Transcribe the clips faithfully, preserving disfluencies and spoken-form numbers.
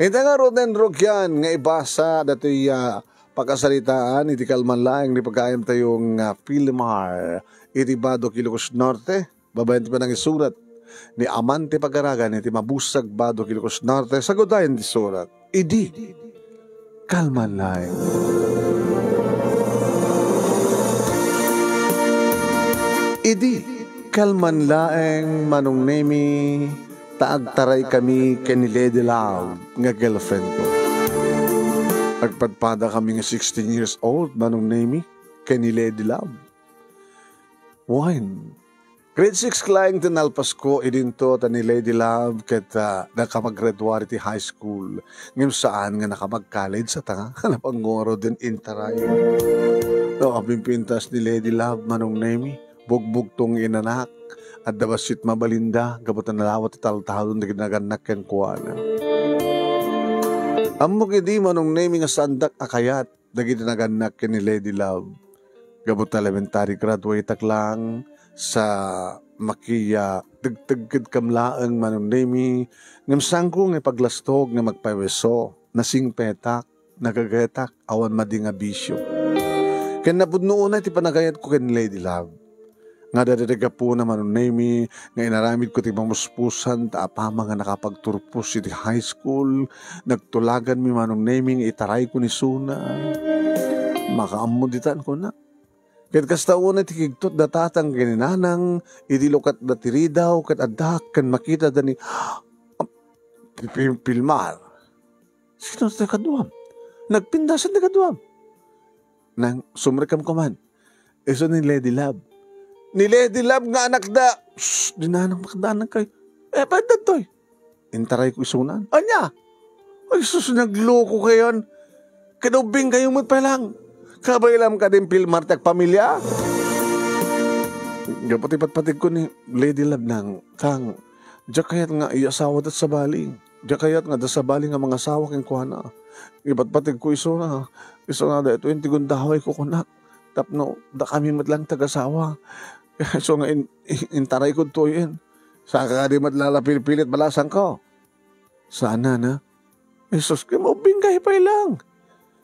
Ita ngaruden, rugian nga ibasa datoy, ah, pakasaritaan iti kalman laeng ni pagayamtayo nga Philmar iti Badoc, Ilocos Norte, babaen ti panangisurat ni Amante Pagaragan iti Mabusag, Badoc, Ilocos Norte, sagudayan ti surat. Idi kalman laeng. Idi kalman laeng, Manong Nemi, ta agtaraykami ken ni Lady Love nga girlfriend ko. Agpadpadakami nga sixteen years old, Manong Nemi, ken ni Lady Love. Wen, grade six laeng ti nalpasko idinto ta ni Lady Love ket, ah, nakapaggraduar iti high school. Ngem saan nga nakapag-college, ata nga napanguaro den intaray. No, apimpintas ni Lady Love, Manong Nemi, bugbugto nga inanak, adda bassit mabalinda, gapu ta nalawat ti taltalon dagiti nagannak kenkuana. Ammok idi, Manong Nemi, nga saandak a kayat dagiti nagannak ken ni Lady Love. Gapu ta elementary graduate-ak lang sa makiya tegtegkedkam laeng, Manong Nemi, ngem saanko nga ipaglastog nga magpaweso. Nasingpetak, nagagetak, awan madi nga bisio. Ken napudno unay ti panagayatko ken ni Lady Love. Nga daydi gapuna, Manong Nemi, nga inaramidko ti mamuspusan ta apama nga nakapagturpos iti high school, nagtulaganmi, Manong Nemi, nga itarayko ni Suna. Makaammo ditan, kuna. Ket kasta unay ti kigtot da tatang ken ni nanang, idi lukatda ti ridaw, ket adda ken makitada ni Pi-, Pi-, Pilmar. Sino ti kaduam? Nagpindasan ti kaduam. Nang sumrekam kuman. Isu ni Lady Love. Ni Lady Love nga anakda. Shh, di na nang makadaan kay. Eh, pwede toy. Intarayko isunan. Anya? Ay, sus, nagloko kayon. Kinaubing kayo met pay lang. Kabailam ka din, Pilmar, ti agpamilya? Gapu ti patpatigko ni Lady Love nang, tang, diak kayat nga iyasawa dat sabali. Diak kayat nga da sabali nga mangasawa kenkuana. Ipatpatigko isuna. Isuna da ito, inti gundawayko kunak. Tapno, da kami met lang tagasawa. Isu nga in-, in-, intarayko toyen. Saan ka di met lala pilpilit balasangko? Sana na. Jesus, kay maubing kayo pay lang.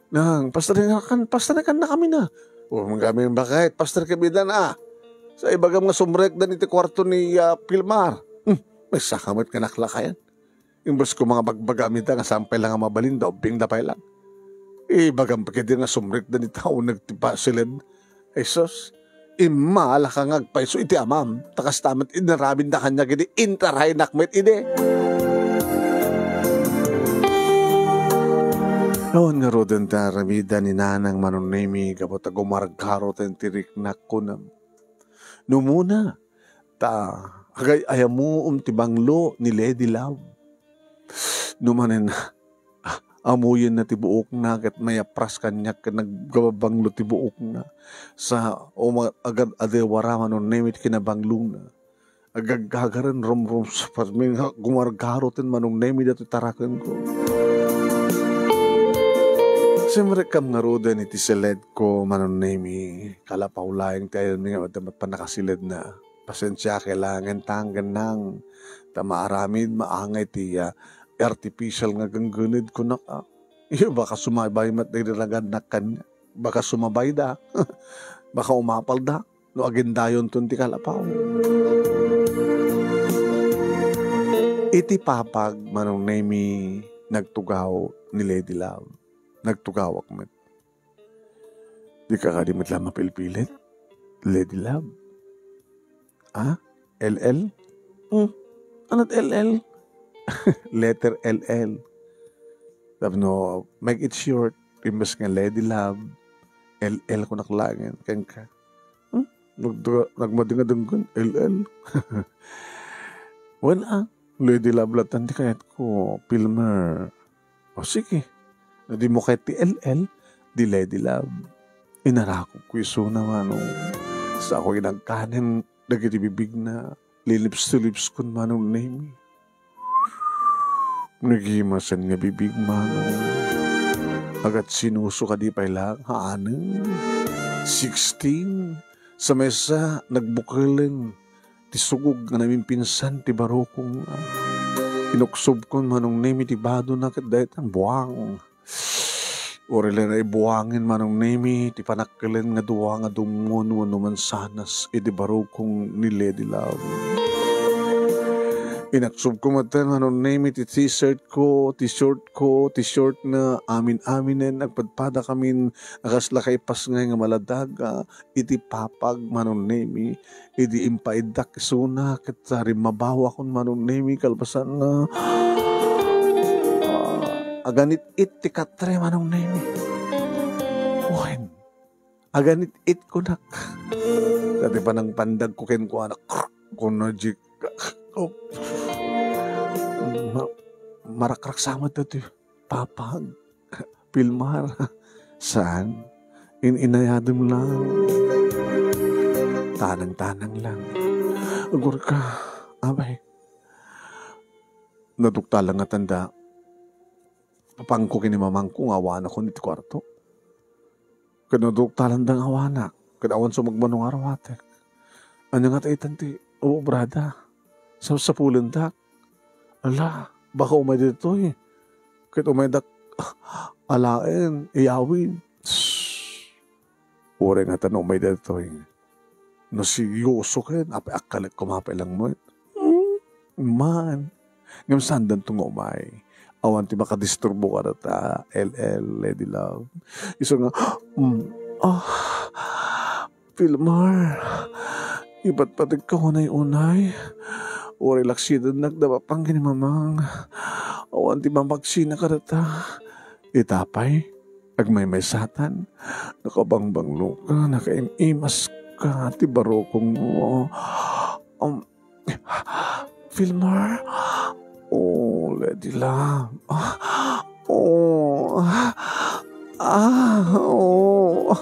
Nang, pastarekan, pastarekan na kami na. O, kami bakit? Pastor kami dan, ah. Sa ibagam nga sumrekdan iti kwarto ni, ah, Pilmar. Hmm, may sakamat ka naklakayan. Imbes ko mga bagbaga amita nga sampay lang nga mabalin, da ubing da pay lang. Ibagam pa kadi nga sumrekdan iti tao nagtipasilid. Jesus, immalaka nga agpayso iti amam, ta kasta met inaramidna kaniak idi intaraynak met idi. Awan ngaruden ti aramida ni Nanang Manong Nemi gapu ta gumargaro ti riknak kunam. Numuna, ta agay-ayamuom ti banglo ni Lady Love. Numanen, amuyenna ti buokna ket mayapras kaniak ket nagbabanglo ti buokna. Sa uma-, agad-adewara Manong Nemi ti kinabanglona. Agaggagaren rumrumsapatmi nga gumargaro ten Manong Nemi datoy tarakenko. Simrekkam ngaruden iti siledko, Manong Nemi. Kalapaw laeng ti ayanmi nga adda met pannakasiledna. Pasensiak laengen ta, Nang, ta maaramid, maangay ti, ah, artificial nga genggened kunak, ah. Iyo, baka sumabay met dagiti nagannak kaniak. Baka sumabayda. Baka umapalda no agindayonton ti kalapaw. Iti papag, Manong Nemi, nagtugaw ni Lady Love. Nagtugawak met. Dika kadi met la mapilpilit, Lady Love? Ah? L L? Hmm. Ano't L L? Letter L L. Tapno, make it short, imbes nga Lady Love, L L kunak laengen, kenka. Hmm? Nagduga-, nagmadingadinggan, L L. Well, ah, Lady Love latan ti kayatko, Pilmer. O, sige. No dimo kayat ti L L, di Lady Love. Inarakopko isuna, Manong. Saoy nagkanen dagiti bibigna, lilips-lilipskon, Manong Nemi. Nagimasen nga bibig, Manong. Agat sinuso kadi pay lang, haaneng. Sixteen. Sa maysa, nagbukelen ti sugog nga namimpinsan ti barokong. Inuksobkon Manong Nemi ti badona ket daytan buang. Uray la naibuangen Manong Nemi ti panakkel nga dua nga dumngol wenno mansanas idi barukong ni Lady Love. Inuksobko met Manong Nemi ti t-shirt ko, ti short ko, ti short na amin-aminen, agpadpadakamin a kasla kaipasngay nga maladaga iti papag Manong Nemi. Idi impaiddak isuna ket rimmabawakon Manong Nemi kalpasan nga, ah, aganit-it ti katre Manong Nemi. Wen, aganit-it kunak. Ket ti panangpandagko kenkuana, kuna di, oh, ma-, marakraksamat daytoy papag. Pilmar, saan? In-inayadem lang. Tanang-tanang lang. Agurka, abay. Naduktalan nga tanda. Papangko ken ni mamangko nga awanakon iti kuarto. Ket naduktalanda nga awanak. Ket awan sumagmano nga arumatek. Ania nga ta itan ti obrada? Sapsapulendak. Ala, baka umay ditoy. Ket umaydak alaen, iyawid. Uray nga ta no umay ditoy. No seryoso ken, apay akkalek koma pay lang met. Hmm, man. Ngem saandanto nga umay. Awan ti makadisturbo kadata, L L, Lady Love. Isu nga, mm, ah, Pilmar, ipatpategka unay-unay. Uray laksidennak da papang ken ni mamang. Awan ti mamagsina kadata. Ita pay, agmaymaysatan. Nakabangbangloka, nakaim-imaska ti barukongmo. Um, Filmar? Oh, Lady Love. Ah, oh. Ah, oh.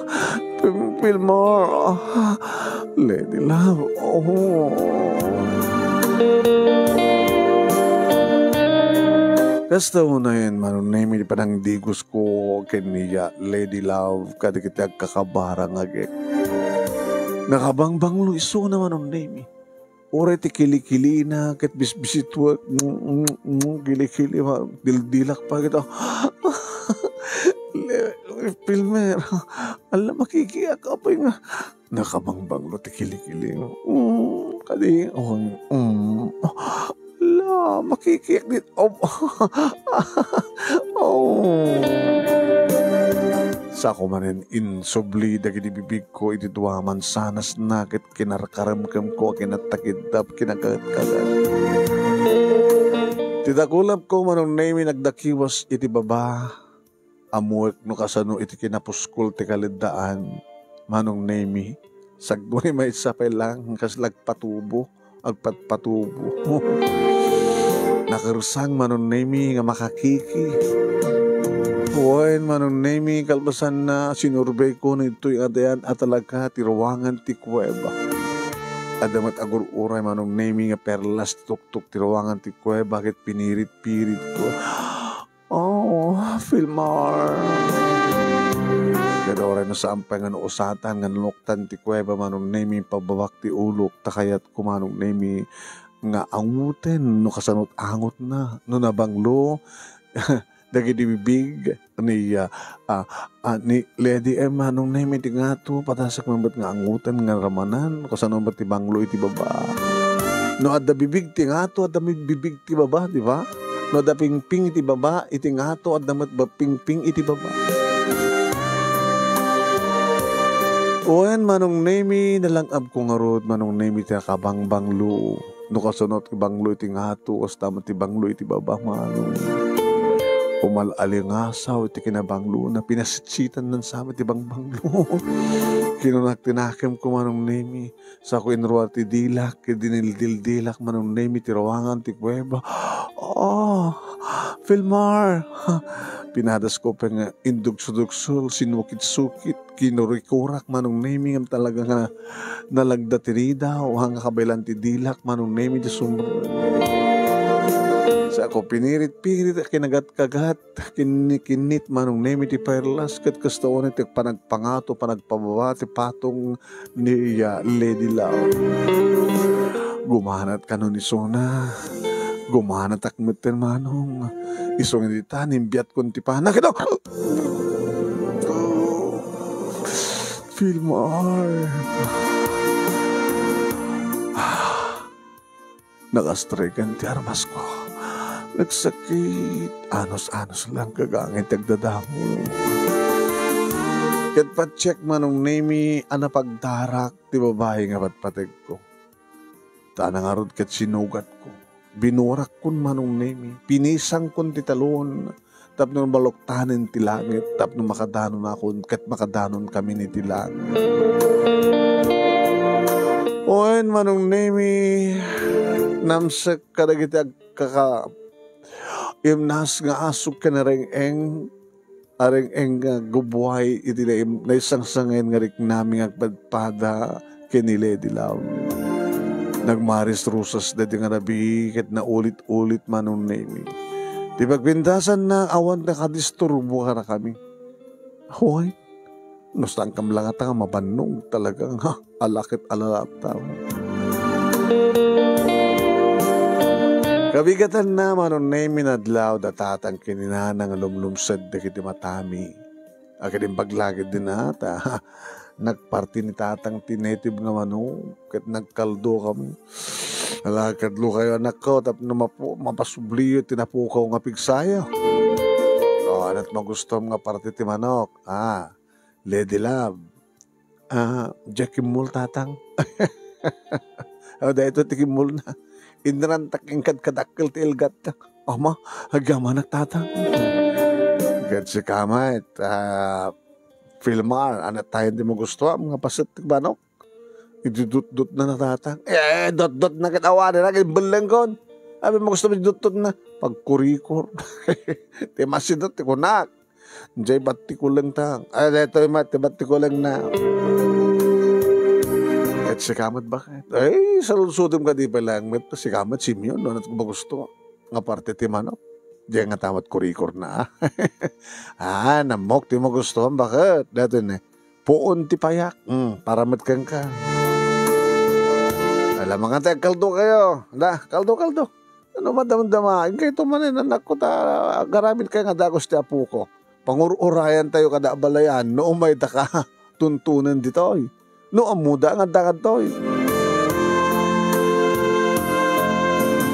Fil-, Filmar. Ah, Lady Love. Oh. Kasta unayen, Manong Nemi, ti panangdigos ko ken ni, ah, Lady Love, kadagiti agkakabara nga agek. Nakabangbanglo isuna, Manong Nemi. Uray ti kilikilina ket bisbisituek, mm, mm, mm, kilikili, ma-, dildilak pa ket, ah. Le-, Filmer, ala, makikiak, apay nga nakabangbanglo ti kilikili. Mm, kadi, oh, mm. Ala, makikiak dit-, oh. Oh. Sako manen insubli dagiti bibigko iti dua a mansanasna ket kinarkaremkemko a kinattakidda, kinakatkadat. Ti dakulapko, Manong Nemi, nagdakiwas iti baba. Ammoek no kasano iti kinapuskol ti kaleddaan, Manong Nemi. Sagdi maysa pay lang, kasla agpatubo, agpatpatubo. Nakersang, Manong Nemi, nga makakiki. Wen, Manong Nemi, kalpasanna, sinurbeyko no ditoy adayan a talaga ti ruangan ti kuweba. Adda met agur-uray, Manong Nemi, nga perlas ti tuktok ti ruangan ti kuweba ket pinirit-piritko. Oh, Filmar. Ket uray no saan pay nga nausatan nga nanuktan ti kuweba, Manong Nemi, pababak ti ulok, ta kayatko, Manong Nemi, nga angoten no kasano't angotna, no nabanglo dagiti bibig ni, ah, ah, ah, ni Lady M, Manong Nemi, ti ngato, padasakmi met nga angoten nga ramanan, kasano met ti banglo iti baba. No adda bibig ti ngato, adda met bibig ti baba, di ba? No adda pingping iti baba, iti ngato, adda met ba-, pingping iti baba. Wen, Manong Nemi, nalangabko ngarud, Manong Nemi, ti nakabangbanglo. No kasano ti banglo iti ngato, kasta met ti banglo iti baba, Manong. Umal-alingasaw iti kinabanglona, pinasitsitan nan sa met ti bangbanglo. Kinunak ti nakemko, Manong Nemi. Sako inruar ti dilak, ket dinildildilak, Manong Nemi, ti ruangan ti kuweba. Oh, Filmar! Pinadasko pay nga indugsudugsol, sinukitsukit, kinurikurak, Manong Nemi, ngem talaga nga nalagda ti ridaw, nga kabaylan ti dilak, Manong Nemi, ti sumrek. Sako pinirit-pirit a kinagatkagat, kinnikinnit, Manong Nemi, ti perlas, ket kasta unay ti panagpangato, panagpababa ti patong ni, ah, Lady Love. Gumanat kano ni Sona. Gumanatak metten, Manong. Isu nga dita, nimbiatkon ti pana. Kito! Filmar. Nakastrekan ti armasko. Nagsakit. Anus-anus lang gagangay ti agdadamo. Ket patchek, Manong Nemi, a napagdarak ti babai nga patpategko. Ta nangarud ket sinugatko. Binurakkon, Manong Nemi. Pinisangkon ti talon tapno maluktanen ti langit, tapno makadanonakon ket makadanonkami iti langit. Wen, Manong Nemi, namsek kadagiti agkaka-, imnas nga asuk ken areng-eng, areng-eng nga gubbuay iti naim-, naisangsangayan nga riknami nga agpadpada ken ni Lady Love. Nagmaris-rusas daydi nga rabii ket naulit-ulit, Manong Nemi. Ti pagpintasanna, awan nakadisturbo kadakami. Hoy, no saankam la ngata nga mabannog, talaga nga ala ket ala latta. Kabigatanna, Manong Nemi, nadlaw da tatang ken ni nana nga lumlumsed dagiti matami. Agid imbag la gid din, ah, ta nagparti ni tatang ti native nga manok, ket nagkaldokami. Ala, kaldokami, anakko, tapno mapu-, mapasubliyo ti napukaw nga pigsayo. O, ano't magustuam nga parti ti manok? Ah, Lady Love. Ah, diak kimmol, tatang. O, daytoy ti kimmolna. Inrantak inkad kadakkel ti ilgatta. Ama, agyamanak, tatang. Ket sika met, ah, Filmar, ania tayen ti magustuam nga paset ti manok? Idi dutdotna na, tatang. Eh, dutdotna ket awanen, imbellengkon. Abi, magustuam idi dutdotna. Pagkurikor. Ti masidut, ti kunak. Diay battikuleng, tang. Ay, daytoy met, ti battikulengna. Ket sika met, baket? Ay, saludsodem kadi pay laeng met, sika met, Simeon, no, ania ti magusto nga parte ti manok. Diay ngata met kurikorna, ah. Ah, nammok ti magustuam, baket? Daytoy ne, puon ti payak. Hmm, para met kenka. Ala, mangan tayo, kaldo kayo. Da, kaldo, kaldo. No madamdama, inkayto manen, anakko, ta agaramid kayo nga dagus ti apoko. Pangur-urayan tayo kada abalayan no umayda ka tuntunen ditoy. No ammoda nga adda kadtoy.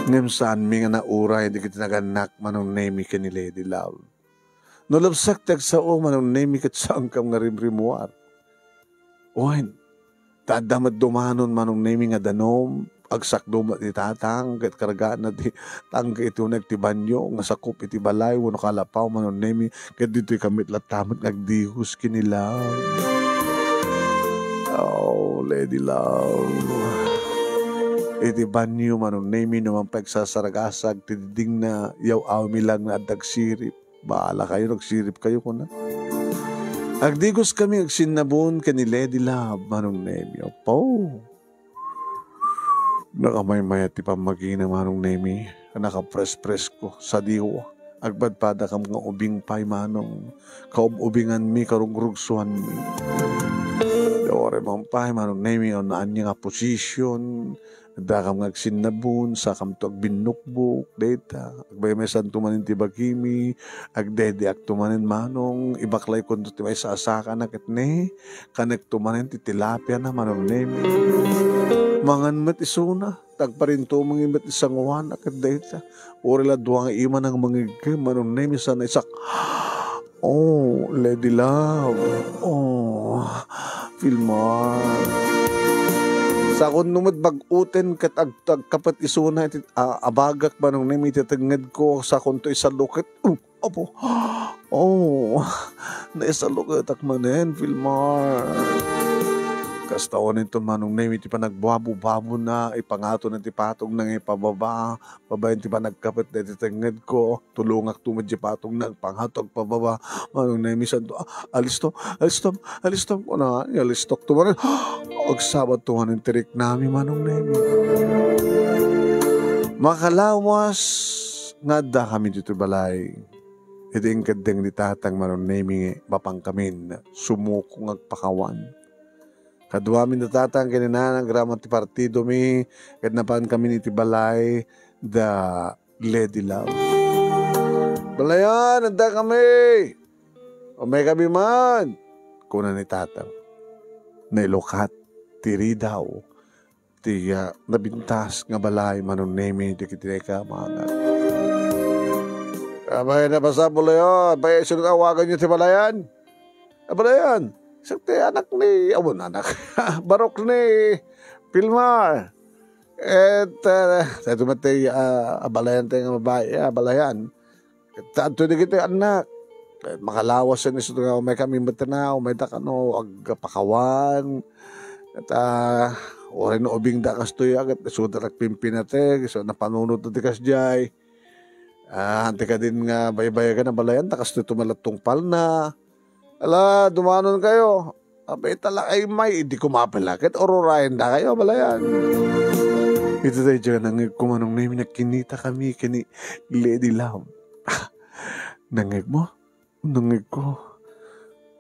Ngem saanmi nga nauray dagiti nagannak, Manong Nemi ken ni Lady Love. No labsak ti agsao, Manong Nemi, ket saankam nga rimrimmuar. Wen, ta adda met dumanon, Manong Nemi, nga danum, agsakdo met ni tatang, ket kargaanna ti tangke iti uneg ti banio nga sakup iti balay wenno kalapaw, Manong Nemi, ket ditoy kami met latta met nga agdigos ken ni Love. Oh, Lady Love. Iti banio, Manong Nemi, no mangpagsasaragasag ti didingna, yaw-awmi lang nga adda agsirip. Bahala kayo, nagsirip kayo, kuna. Agdigos kami agsinnabon ken ni Lady Love, Manong Nemi. Apo. Nakamaymayat ti pammagina, Manong Nemi. Nakaprespresko, sadiw. Agpadpada kam nga ubing pay, Manong. Kaub-ubinganmi, karugrugsuanmi. Dawari man pay, Manong Nemi, no ania nga position. Dakam nga agsinnabon, sakamto agbinnukbok, dayta. Agmaymaysanto manen ti bagimi, agdaydiakto manen, Manong, ibaklaykonto ti maysa a sakana ket ne, kanekto manen ti tilapiana, Manong Nemi. Mangan met isuna, ta agparintumeng met ti sangoana ket dayta. Uray la dua nga ima nga mangiggem, Manong Nemi, sana isak-, Oh, Lady Love. Oh, Filmar. Sakonto met bag-oten ket ag-, agkapet isuna iti, a-, abagak, Manong Nemi, iti tengngedko, sakonto isalukit. Uh, apo. Oh, naisalukitak manen, Filmar. Kasta unay to, Manong Nemi, ti panagbabo-babona, ipangatona ti patogna nga ipababa, babaen ti panagkapet daytoy tengngedko. Tulongakto met diay patogna agpangato agpababa. Manong Nemi, santo, ah, alistom, alistom, alistom. Kuna, alistok to manen. Agsabat to manen ti riknami, Manong Nemi. Makalawas nga adda kami ditoy balay. Iti inkeddeng ni tatang, Manong Nemi, mapan kamin sumuko nga agpakawan. Kaduamin da tatang ken ni nana agraman ti partidomi, ket napan kamin iti balay da Lady Love. "Balayan, adda kami! Umay kami man!" kuna ni Tatang. Nailukat ti ridaw ti, ah, nabintas nga balay, Manong Nemi, dagiti naikamangag. "Abay, napasapul, ayo. Abay, sino awaganyo ti balayan?" "A balayan? Siak ti anak ni," awan anak, barok ni Pilmar. Et, ah, daytoy met ti, ah, abalayan tayo nga babai, ah, abalayan. Et adtoy dagiti annak. Et makalawasen isu nga umay kami met na, umay ta kano, agpakawan. Et, ah, uray no ubingda kastoy, ket isuda agpimpinateg, isu napanunot ti kasdiay. Ah, anti kadin nga baybayagan a balayan, ta kastoy tumalat tungpalna. Ala, dumanon kayo. Abay, talakay may, idi kumapila, ket ururayen da kayo, balayan. Iti daydiay nangngeg ko, Manong Nemi, nagkinita kami ken ni Lady Love. Nangngeg mo? Nangngeg ko.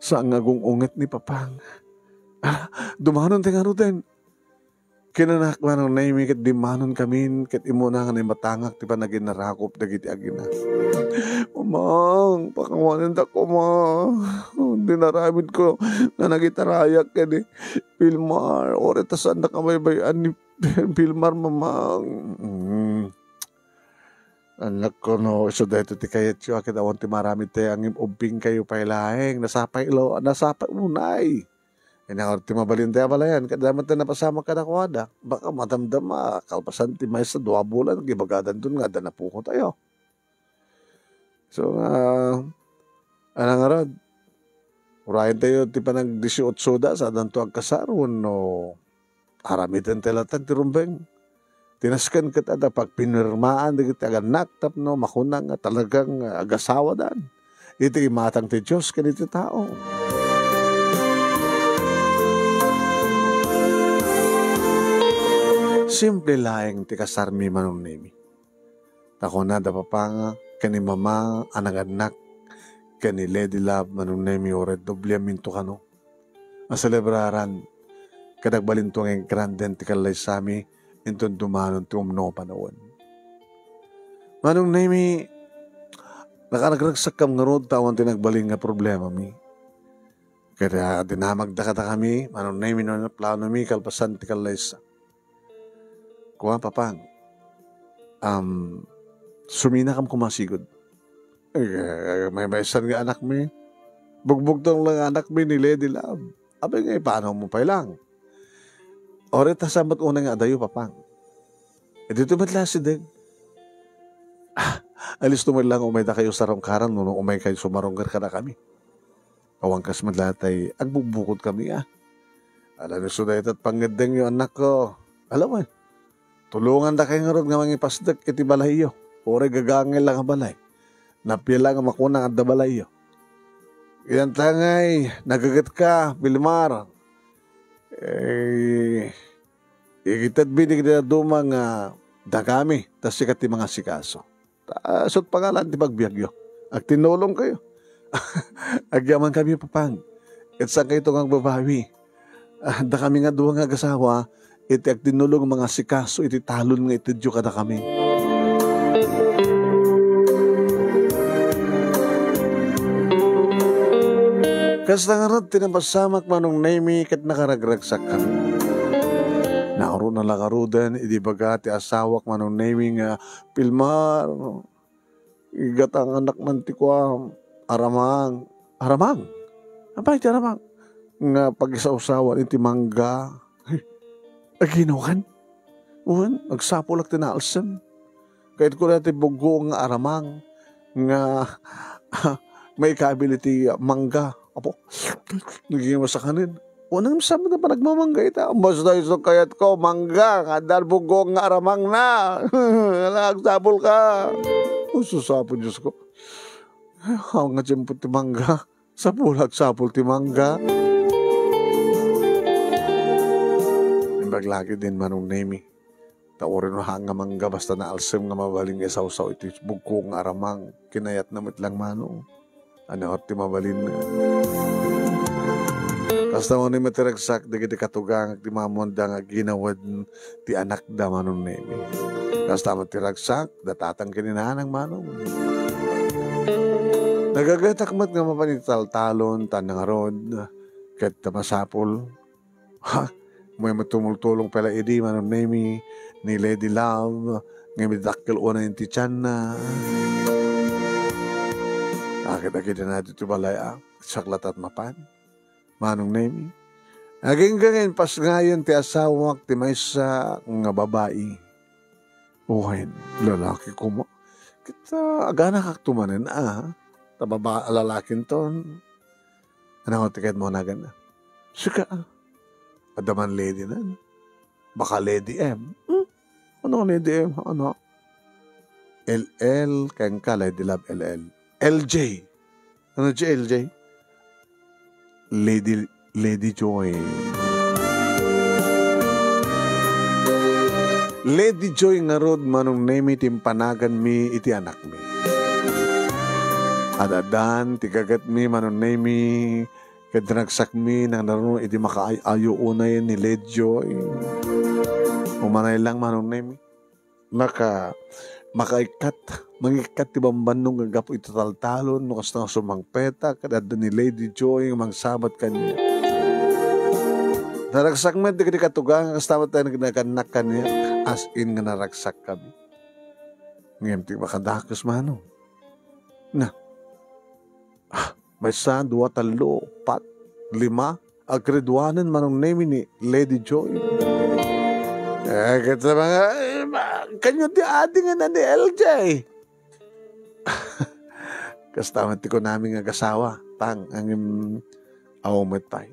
Saan nga agung-unget ni Papang. Ala, dumanon ti ngaruden. Kinanak, Manong Nemi, ket dimmanon kamin, ket immuna nga naimatangak ti panaginnarakop dagiti agina. "Mamang, pakawanen da koma. Dinaramid ko nga nagitarayak ken ni Pilmar. Uray ta saan da kabaybay-an ni Pilmar, Mamang." Mm. "Anak ko, no, isu daytoy ti kayatyo, a ket awan ti maaramid tayo, ngem ubbing kayo pay laeng. Nasapay lo-, nasapay unay." Ania ngarud ti mabalin ti abalayan, ket adda met ti napasamak kadakuada. Baka madamdama, kalpasan ti maysa dua bulan, agibagadanton nga adda napukot ayo. So, nga, ania ngarud, urayen tayo ti panag-dieciocho da, saandanto agkasar, wenno aramiden ti latta ti rumbeng. Ti nasken ket adda pagpinirmaan dagiti agannak tapno makuna nga talagang agasawadan iti imatang ti Dios ken iti tao. Simple laeng ti kasarmi, Manong Nemi. Ta kuna da Papa nga ken ni Mama a nangannak ken ni Lady Love, Manong Nemi, uray doble aminto kano a selebraran, ket agbalinto nga agranden ti kallaysami inton dumanon ti umno a panawen. Manong Nemi, nakaragsakkam ngarud ta awan ti nagbalin nga problemami. Ket, ah, dinamagda kadakami, Manong Nemi, no planomi kalpasan ti kallaysa. Kua, Papang, um, suminakam koma sigud. Eh, maymaysan nga anakmi. Bugbugtong lang nga anakmi ni Lady Love. Abay nga, ipano mo pay lang? Uray ta saan met unay nga adayo, Papang? Eh, dito met la sideg. Ah, alisto met lang, umay da kayo sarungkaran, no, no, umay kayo sumarungkar kadakami. Awan kas met la tay agbugbukod kami, ah. Ala, no, isu dayta ti pangngeddengyo, annak ko. Ala, wen. Tulongandakayo ngarud nga mangipasdek iti balayyo. Uray gagangel la nga balay. Napia la nga makuna nga adda balayyo. Yan tangay, nagagetka, Pilmar. Eh, itedmi dagiti dadduma nga dagami, ta sika ti mangasikaso. Ta, isut' pangalan ti pagbiagyo. Agtinnulongkayo. Agyamankami, Papang. Ket saankayto nga agbabawi. Ah, dakami nga dua nga agasawa, iti agtinnulong mangasikaso iti talon nga itedyo kadakami. Kasta ngarud ti napasamak, Manong Nemi, ket nakaragragsakkami. Naurotna la ngaruden idi ibaga ti asawak, Manong Nemi, nga, "Pilmar, igatang anaknan ti kua, aramang." "Aramang? Apay ti aramang?" "Nga pagisawsawan iti mangga." Aginawan? Wen, agsapulak ti naalsem. Kayatko la ti buggoeng nga aramang nga maikabil iti mangga. Apo, naging masakanin. Wen, ang sabi na panagmamangga ita. Basta isu kayatko, mangga, nga adda buggoeng nga aramang na. Ala, agsapulka. O, sus Apo Dios ko. Ay, awan nga tiempo ti mangga. Sapul, agsapul ti mangga. Imbag la ketdin, Manong Nemi. Ta uray no haan nga mangga, basta naalsem nga mabalin nga isawsaw iti bugko nga aramang. Kinayatna met lang, Manong. Ania ngarud ti mabalin? Kasta manen met ti ragsak dagiti katugangak ti mammuanda nga aginawed ti anakda, Manong Nemi. Kasta met ti ragsak, da tatang ken ni nanang Manong. Nagagetak met nga mapan iti taltalon, ta nangarud, ket ta masapul. Ha? May matumultulong pala idi, Manong Nemi, ni Lady Love, nga midakkel unay ti tianna. Agad-agad na dito balay, ah. Saklatat mapan. Manong Nemi. Agingga nga impasngayon ti asawak ti maysa nga babai. Wen, lalaki koma. Ket, ah, aganakakto manen, ah. Ta baba-, lalakinton. Ano nga ti kayat mo nagan, ah? Sika, ah. Adda man lady na. Baka Lady M. Hmm? Ano nga Lady M? Ano? L L, kayang ka, Lady Love, L L. L J. Ano ti L J? Lady, Lady Joy. Lady Joy ngarud, Manong Nemi, ti impanaganmi iti anakmi. Ad-addan ti gagatmi, Manong Nemi, ket ragsakmi nang naruno iti makaay-ayo unay ni Lady Joy. Umanay lang, Manong Nemi. Maka-, makaikkat, mangikkat ti bambannong nga gapu iti taltalon, no kasta nga sumangpetak, ket adda ni Lady Joy nga mangsabat kaniak. Naragsak met dagiti katugang, kasta met tayo nagnagannak kaniak, as in nga naragsak kami. Ngem ti makadakes, Manong. Na. Ah, maysa, dua, tallo, pat, lima, agriduanen, Manong Nemi, ni Lady Joy. Eh, ket sa mga, eh, ma-, kanyo ti adi nga na ni L J. Kasta met ti kunami nga agasawa, tang, angem, aw met pay.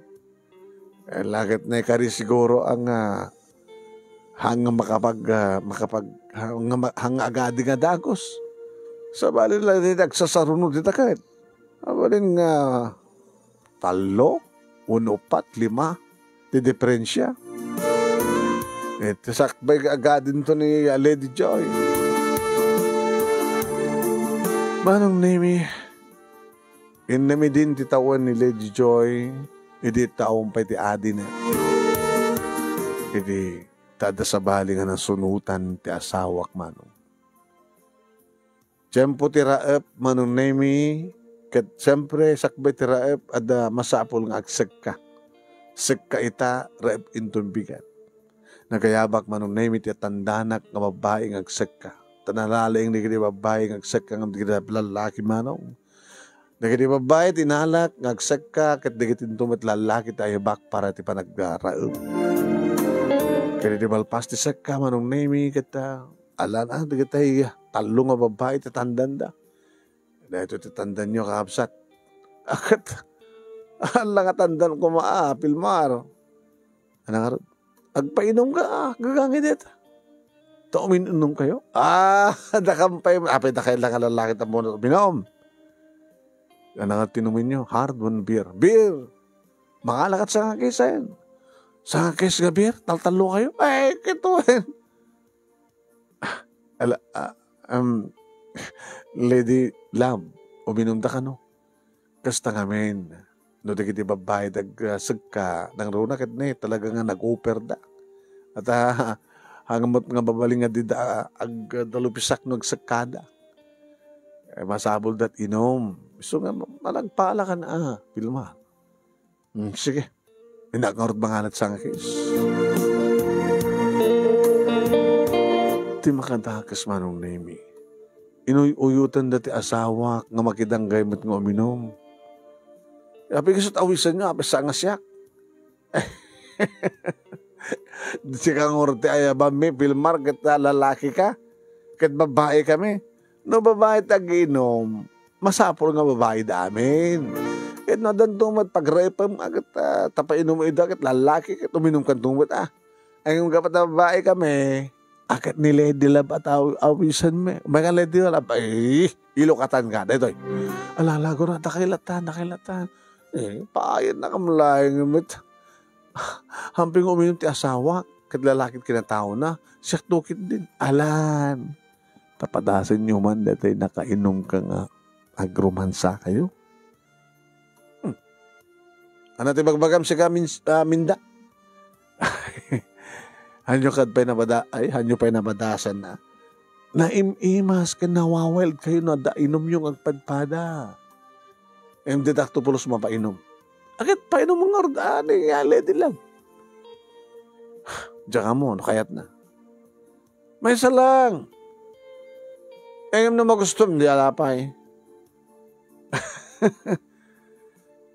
Eh, laket na ikari siguro ang, ah, hang makapag, ah, makapag-, hang ma-, hang agadi nga dagus. Sabali la ti agsasarunod ti taket. Abalin nga tallo, uno, pat, lima, ti diferensya. Eh, ti sakbay nga agadinto ni, ah, Lady Joy. Manong Nemi, Innam idin ti tawen ni Lady Joy, idi tawen pay ti adina. Idi ta adda sabali nga nasunotan ti asawak, Manong. Tiempo ti raep, Manong Nemi, ket siempre, sakbay ti raep, adda masapul nga agsekka. Sekka ita, raep inton bigat. Nagayabak, Manong Nemi, ti tandanak nga babbai nga agsekka. Ta nalalaing dagiti babbai nga agsekka ngem dagiti lallaki, Manong. Dagiti babbai ti inalak nga agsekka, ket dagiti inton met lallaki ti ayabak para ti panagraem. Ket iti malpas ti sekka, Manong Nemi, ket, ah, alan, ah, dagiti tallo nga babbai ti tandanda. Daytoy ti tandanyo, kakabsat. Ket, ala nga tandan koma, ah, Pilmar. Ano nga rod? Agpainumka, ah, gagangay deta. Ta uminom kayo? Ah, dakam pay, apay dakay lang nga lallaki ta muna uminom. Ano nga tinumin nyo? Hard one beer. Beer! Mangalakat sa nga case, eh. Sa nga case nga beer, taltalo kayo? Ay, kituin. Ala, ah, um, Lady Love, uminum da kano? Kasta ngamin, no dagiti babbai ti ag-, ah, sekka, nangruna ket ne, talaga nga nag-offer da. At, ah, hangmot nga mabalin nga dida, ah, agdalupisak no agsekkada. Eh, masapul dat inum. Isu nga ma-, managpala kan, ah, Pilmar. Hmm, sige. Innak ngarud mangalat sangkis. Ti makadakes, Manong Nemi. Inuy-uyotanda ti asawak nga makidanggay met nga uminum. Apay kasut awisanyo, apay sa nga siak. Sika ngarud ti ayabami, Pilmar, ket lalaki ka, ket babbai kami. No babbai ti agiinum, masapul nga babbai da amin. Ket no addanto met pagraipem, a, ket, ah, ta painum ida ket lallaki, ket uminum kanto met, ah. Ay, ngem gapu ta babbai kami, a, ket ni Lady Love a tao, awisan mi. May nga Lady Love, ay, ilokatan ka, daytoy. Ala, ala, gura, dakay latan, dakay latan. Eh, paayannakam laeng met. Hamping uminum ti asawa, ket lalaki ti kinataona, siak to ketdin. Alan. Ta padasenyo man daytoy nakainumka nga agromansakayo. Hmm. Ano ti bagbagam sika, Min-, ah, Minda? Hanyo kad pay nabada-, ay, hanyo pay nabadasan na. naim-imas ken nawawild kayo no adda inumyo nga agpadpada. Ngem ditak to pulos mapainom. Aket painom ngarud, ani, ya, Lady Love. Diak ammo no kayatna. Maysa lang. Ngem no magustom, di alapay.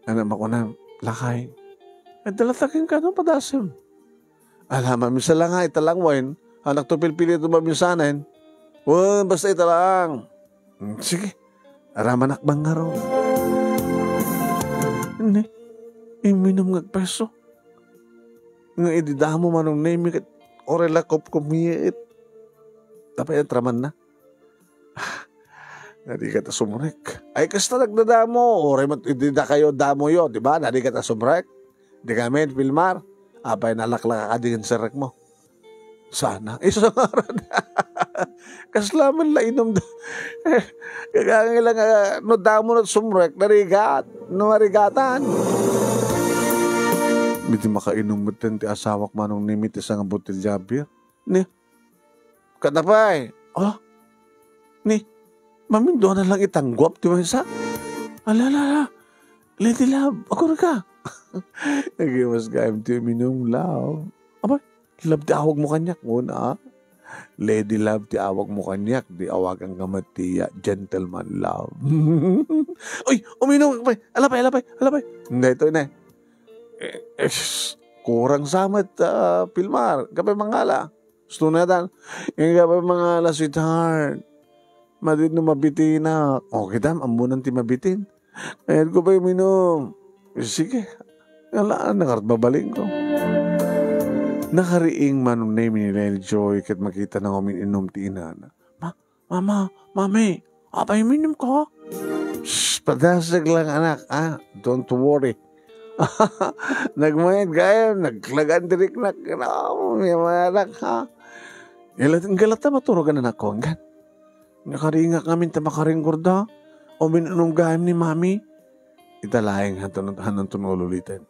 Ano, makuna, lakay. Ay, dalatakin ka, no, padasem. Ala, mamisa lang nga, ita lang wine. Anak to pilpili ito maminsanen. Wen, basta ita lang. Hmm, sige. Aramanak bang ngarud. Hindi. Iminum nga agpeso. Nga idi damo manong nemi ket oray la kupkumiet. Tapay atraman na. Narigat a sumrek. Ay, kasta nagdadamo. Oray met, idi dakayo damoyo, di ba? Narigat a sumrek. Di kami, Pilmar. Apay, nalaklak ka di nga sirrek mo. Sana. Isu sa ngaran. Kasla man la inom da. Eh, kagangay lang, ah, no damo na sumrek, narigat. No marigatan. Iti makainom met ti asawak manong nemi ti sanga botelya beer. Ni, Kadapay. Oh? Ni, maminduanan lang itangguap ti maysa? Ala, ala, ala. Lady Love, agur ka. Nagimas ka, M T M inong love. Abay, love ti awag mo kaniak, muna, ah. Lady Love ti awag mo kaniak, di awagan ka met ti, ah, gentleman love. Uy, uminom ka, pay. Alapay, alapay, alapay. Hindi, ito, ina. Eh, eh, sus, kurang sa met, ah, Pilmar. Kape mangala. Gusto na tan. Yung kape mangala, sweetheart. Madid no mabitinak. O, kita, ambunan ti mabitin. Ayat ko pa uminom. Sige. Ala, nakart babaling ko. Nakariing manong nemi ni Lady Joy ket makita na umin-inom ti inana. Ma, mama, mami, apay uminom ko? Shh, padasag lang, anak, ah. Don't worry. Nagmayat gayam, naglagan ti riknak. Ano, may mga anak, ha? Ilat, galat ta maturogan, anak ko, anggan. Nakaringak ngamin ta makaringgor da. Umin-inom gayam ni Mami. Ita laeng hanton, hanton ululiten.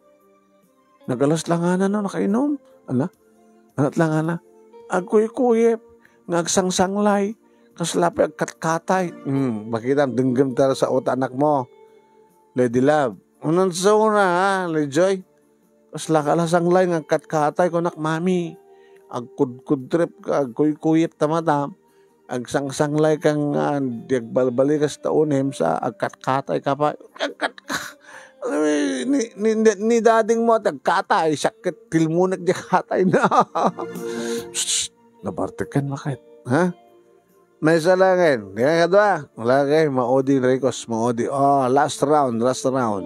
Nagalas langana no nakainom. Ala? Anat langana? Agkuykuyip, nga agsangsanglay, kasla pay agkatkatay. Hmm, makita, denggem ta sa uta anak mo. Lady Love. Unan sa una, ha, Lady Joy? Kasla ka la sanglay nga agkatkatay, kunak, Mami. Agkudkudtrip ka, agkuykuyip ta matam. Agsangsanglay ka nga, di agbalbalikas ta unem sa agkatkatay ka pa. Agkat-, ni, ni, ni, ni dading mo, agkatay, sakit, tilmunek di katay na. Shh, nabartikan, bakit? Ha? May isa langin. Kaya kadwa, wala kay, maudi, Ricos, maudi. Oh, last round, last round.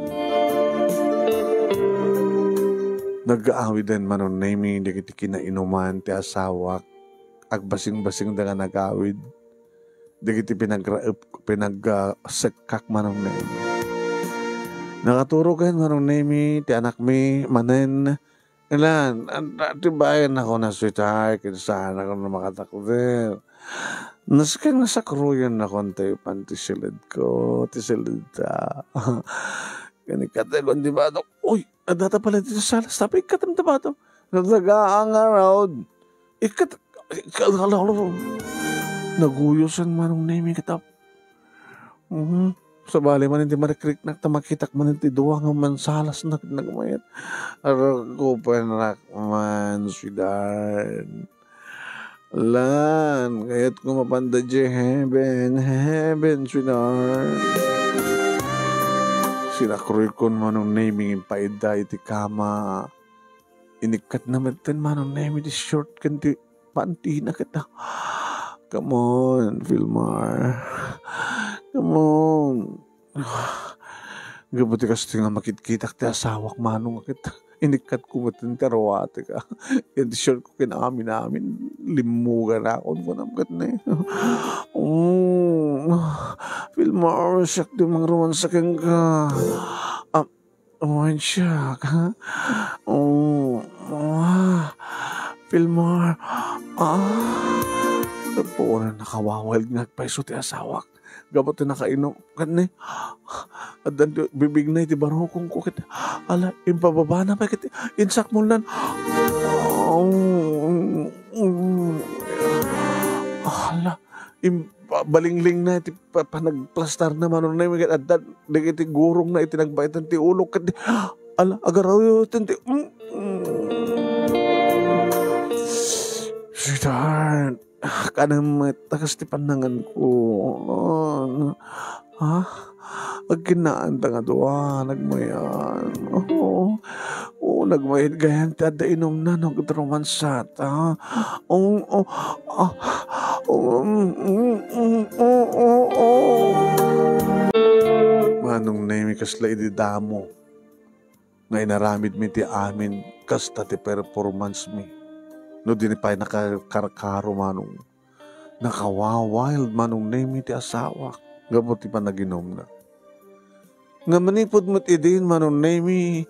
Nagaawiden manong nemi dagiti kinainuman ti asawak. Agbasing-basing da nga nagawid. Dagiti pinagraep, pinag, ah, sekkak manong nemi. Nakaturo ken manong nemi ti anakmi manen. Ilan, anda ti bayan ako na sweetheart, kinsa na ako na makatakder. Nasken nga sakruyan na kon tayo pan ti silid ko, ti silid ta. Kani katagon ti batok. Uy, adda ta pala dito sa salas, tapi ikatam ta batok. Nataga ang araw. Ikat, ikat, naguyosan manong nemi katap. Mhm. Sabali man iti marikriknak ta makitak man iti dua nga mansalas nak nagmayat. Arak ko, panak man, sweetheart. Lan, kayat ko mapanda di heaven, heaven, sweetheart. Sinakroy kon manong naming impaida iti kama. Inikkat na metten manong nami ti short ken ti pantina ket, ah, come on, Filmar. Come on. Gapu ti kastoy nga makitkitak ti asawak manong ket inikkat ko metten ti aruatek, ah. Ken ti short ko ken amin-amin, limmugan akon kunam ket ne. Mm, Filmar, siak ti mangromansa kenka. Ah, Oh, siak, ha? Oh, ah, Filmar. Ah. Puoran nakawawild nga agpayso ti asawak. Gapu ti nakainom. Ket ne, addan ti bibigna iti barukongko ket, ala, impababana pay ket insakmolnan. Oh, mm, mm. Ala, Im-, pa-, balinglingna iti pa-, panagplastarna, Manong Nemi, ket adda dagiti gurongna iti nagbaetan ti ulo, ket di-, ala, agaruyoten ti, mm, mm. Sweetheart, kanem met, ta kas ti pannanganko. Ah, ha? Agkinnaanta nga dua, nagmayan. Oo. Oo, nagmayat gayan ti adda inumna no agromansat, ha? Oo, oo, ah, oo, mm, mm, mm, oo, oo. Manong Nemi, kasla idi damo nga inaramidmi ti amin, kasta ti performance mi. No di pay nakakarkaro, Manong. Nakawa-wild, Manong Nemi, ti asawak gapu ti panaginumna. Nga manipud met idin, Manong Nemi,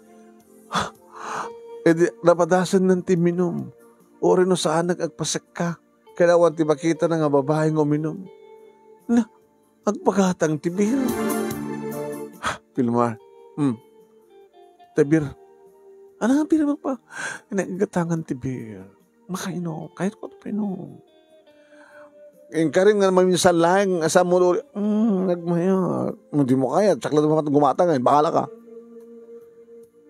idi napadasennan ti minum, uray no saanak agpasekka, kailangan ti makitana nga babae nga uminum. Na, agpagatang ti beer. Pilmar, hmm. Ti beer. Ano nga beer mo pa? Naggatangan ti beer. Makainom. Kahit ko painom. Inkarin nga maminsan laeng, asa mo, mm, nagmaya. Hindi mo kaya, tsaka lang gumata ngayon, bahala ka.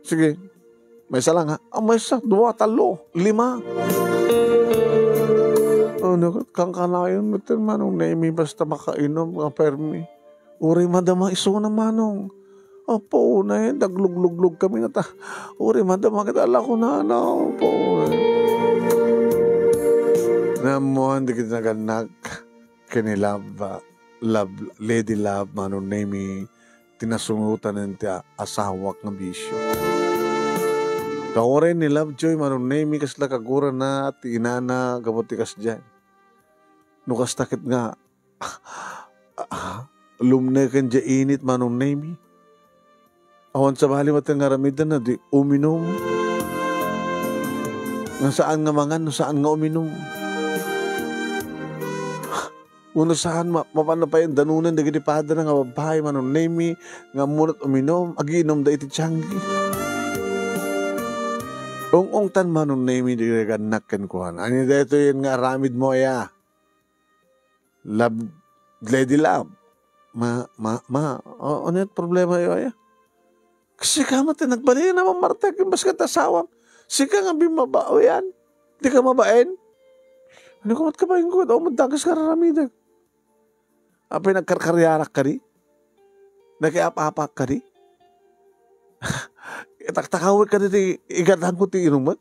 Sige. Maysa lang, ha? Ah, maysa, dua, talo, lima. Ano, kankanayon, meter manong, Nemi, basta makainom, nga permi. Uray madama isuna, Manong. Apo, unay, naglugluglog kami nga ta. Uray madama kita, ala ko na, ano, apo. Naammoan dagiti nagannak ken ni Love, ah, Love, Lady Love, Manong Nemi, ti nasungotanen ti a-, asawak nga bisio. Ta uray ni Lovejoy, Manong Nemi, kasla kagurana ti inana gapu ti kasdiay. No kasta ket nga, lumneken diay init, Manong Nemi. Awan sabali met nga aramidna di uminom. Nga saan nga mangan, no saan nga uminom. Wenno saan, ma-, mapanna pay danonen dagiti padana nga babbai, Manong Nemi, nga ammona't uminom, agiinumda iti tianggi. Ung-ungtan, Manong Nemi, di nagannak kenkuana. Ania daytoy nga aramidmo, aya? Love, Lady Love. Ma, ma, ma, o, ano yung problema yo, aya? Sika met ti nagbalin a mammartek, imbes ket asawam. Sika nga bimmaba, o yan. Di ka mabain. Ano ka mat kabain ko? Awan met dakes nga raramidek. Apay nagkarkariarak kadi? Nakiap-apak kadi? Itaktakawek kadi ti igatangko ti inumek?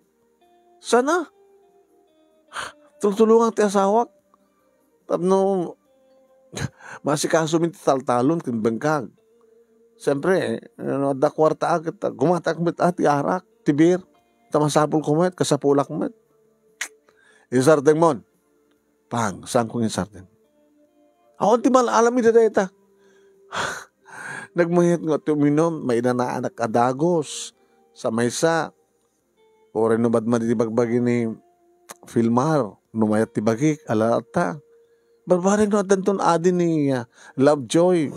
Sana. Tultulongan ti asawak. Tapno, maasikaso mi ti taltalon ken bengkag. Siyempre, no adda kuarta, ket gumatak met, ah, ti arak, ti beer. Ta masapul ko met, kasapulak met. Isardeng mon. Pang, saan ko insardeng? Awan ti mal-alam ida dayta. Nagmayat nga ti uminom, mainanaanak a dagos. Sa maysa, uray no madmadi ti bagbagi ni Filmar, no mayat ti bagik, ala ta. Barbareng no addanton adi ni, ah, Lovejoy.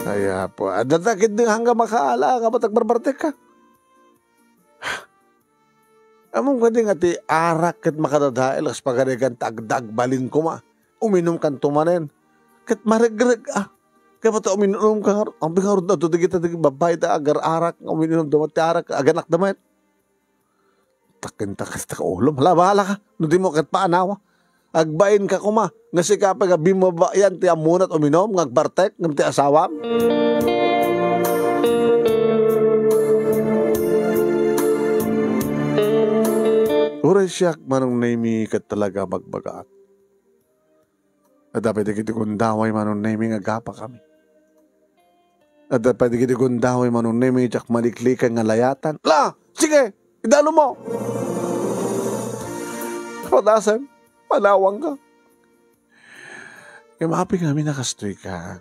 Ay, apo. Adda ta ket hangga makaala, nga ba't agbarbartek ka? Ammom kadi nga ti arak ket makadadael, kas pagarigan ta agdagbalin koma. Uminum kanto manen. Ket maregreg, ah. Kaya pati uminum ka ngarud, ang pingarud na to, dagita, dagiti babbai ta agar-arak, uminum da met ti arak, aganak da met. Takin, takin, ta ulom. Hala, bahala ka. No di mo ket paanawa. Agbain ka koma. Nga sika pay nga bimaba yan ti ammona't uminum, nga agbartek, ngem ti asawam. Uray siak, Manong Nemi, ket talaga bagbagaak. Adda pay dagiti gundaway, Manong Nemi, nga agapa kami. Adda pay dagiti gundaway, Manong Nemi, diak maliklikan nga layatan. La! Sige! Idalo mo! Padasen, manawang ka. Ngem apay ngamin a kastoy ka?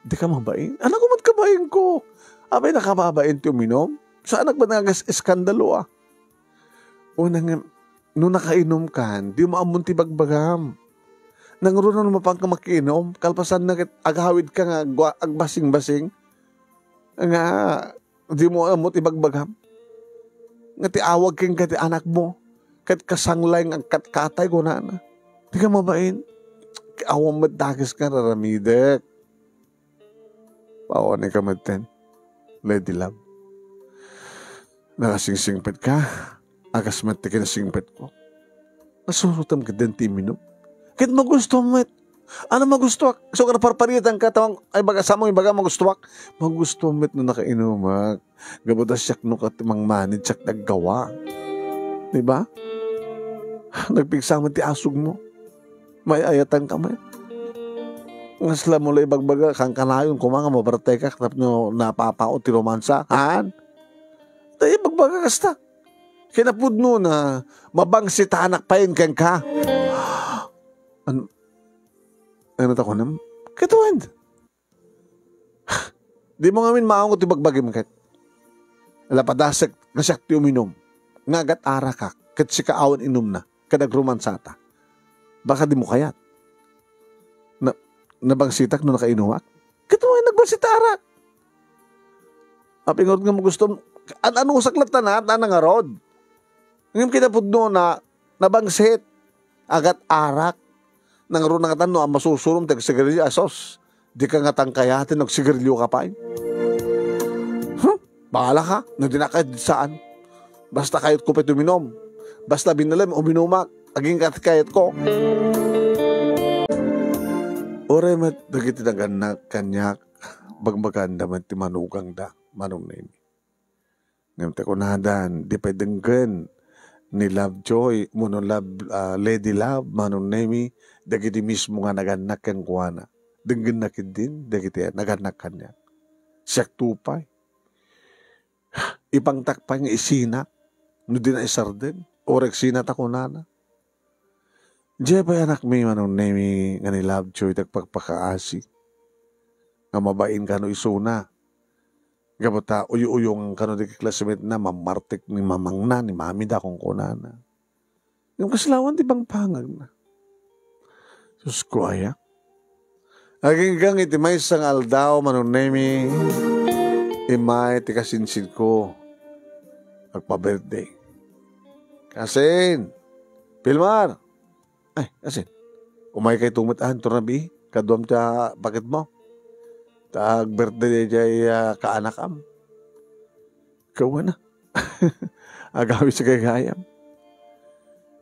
Di ka mabain? Ania ko met kabain ko? Apay nakababain ti uminom? Saanak ba nga agas-eskandalo, ah? O nang, no nakainumkan, di mo ammon ti bagbagam. Nangruna no mapanka makiinum, kalpasanna ket agawidka nga agwa-, agbasing-basing, nga di mo ammo ti bagbagam. Nga ti awag kenka ti anakmo, ket kasanglay nga agkatkatay, kunana. Dika mabain. Awan met dakes nga raramidek. Pawan ka metten, Lady Love. Nakasingsingpet ka. Agas met ti kinasingpet ko. Nasurotem ket dayta ti iminum. Ket magusto met. Ano magustuak? So, parparitan ka, tawang, ay, baga, sa mo, ibaga, magustuak. Magusto met no nakainumak. Gapu ta siak no kat mangmanid, siak naggawa. Di ba? Nagpigsa met ti asog mo. May ayatan ka met. Ngasla mo la ibagbaga, kankanayon, kuma nga mabartay ka, tapno napapaot ti romansa. Haan? Tayo ibagbaga kasta. Kinapudno na, mabangsitanak payen kenka. An-, ano ta kunem? Katuan. Di mo ngamin maangot ti bagbagim ket. Ala, padasek nga siak ti uminum. Nga agat arakak, ket sika awan inumna, ket agrumansata. Baka di mo kayat. Na, nabangsitak no nakainumak? Ket mo nagbangsit arak. Apingot nga mo gusto, an-, anusak latta na, at nangarod. Ngem kinapudno na, nabangsit. Agat arak. Nangruna ngatan no a masusurom ti agsigarilyo, asos. Dika ngatan kayaten no agsigarilyo ka pay. Huh? Bahala ka, no di na kayat, saan. Basta kayat ko pay uminom. Basta binalem, uminumak. Agingga ti kayat ko. Uray met dagiti nagannak kaniak, bagbaganda met ti manugangda, Manong Nemi. Ngem ta kunadan, di pay denggen ni Lovejoy, wenno Love, ah, Lady Love, Manong Nemi, dagiti mismo nga nagannak kenkuana. Denggenna ketdin dagiti nagannak kaniak. Siak to pay. Ipangtak pay nga isinak, no di na isardeng, uray sina ta kunana. Diay pay anakmi, Manong Nemi, nga ni Lovejoy ti agpakpakaasi. Nga mabain kano isuna. Gapu ta uyo-uyongan kano dagiti classmate na, mamartek ni mamangna, ni mamida, kunkunana. Ngem kasla awan ti pangpangagna. Sus ko aya. Aginggang iti maysa nga aldaw, Manong Nemi, immay ti kasinsinko. Agpa-birthday. Kasin, Pilmar, ay, asin. Umaykay to met, ah, inton rabii. Kaduam ti, ah, paketmo. Ta ag-birthday diay, ah, kaanakam. Kawana. Agawid sa gagayam.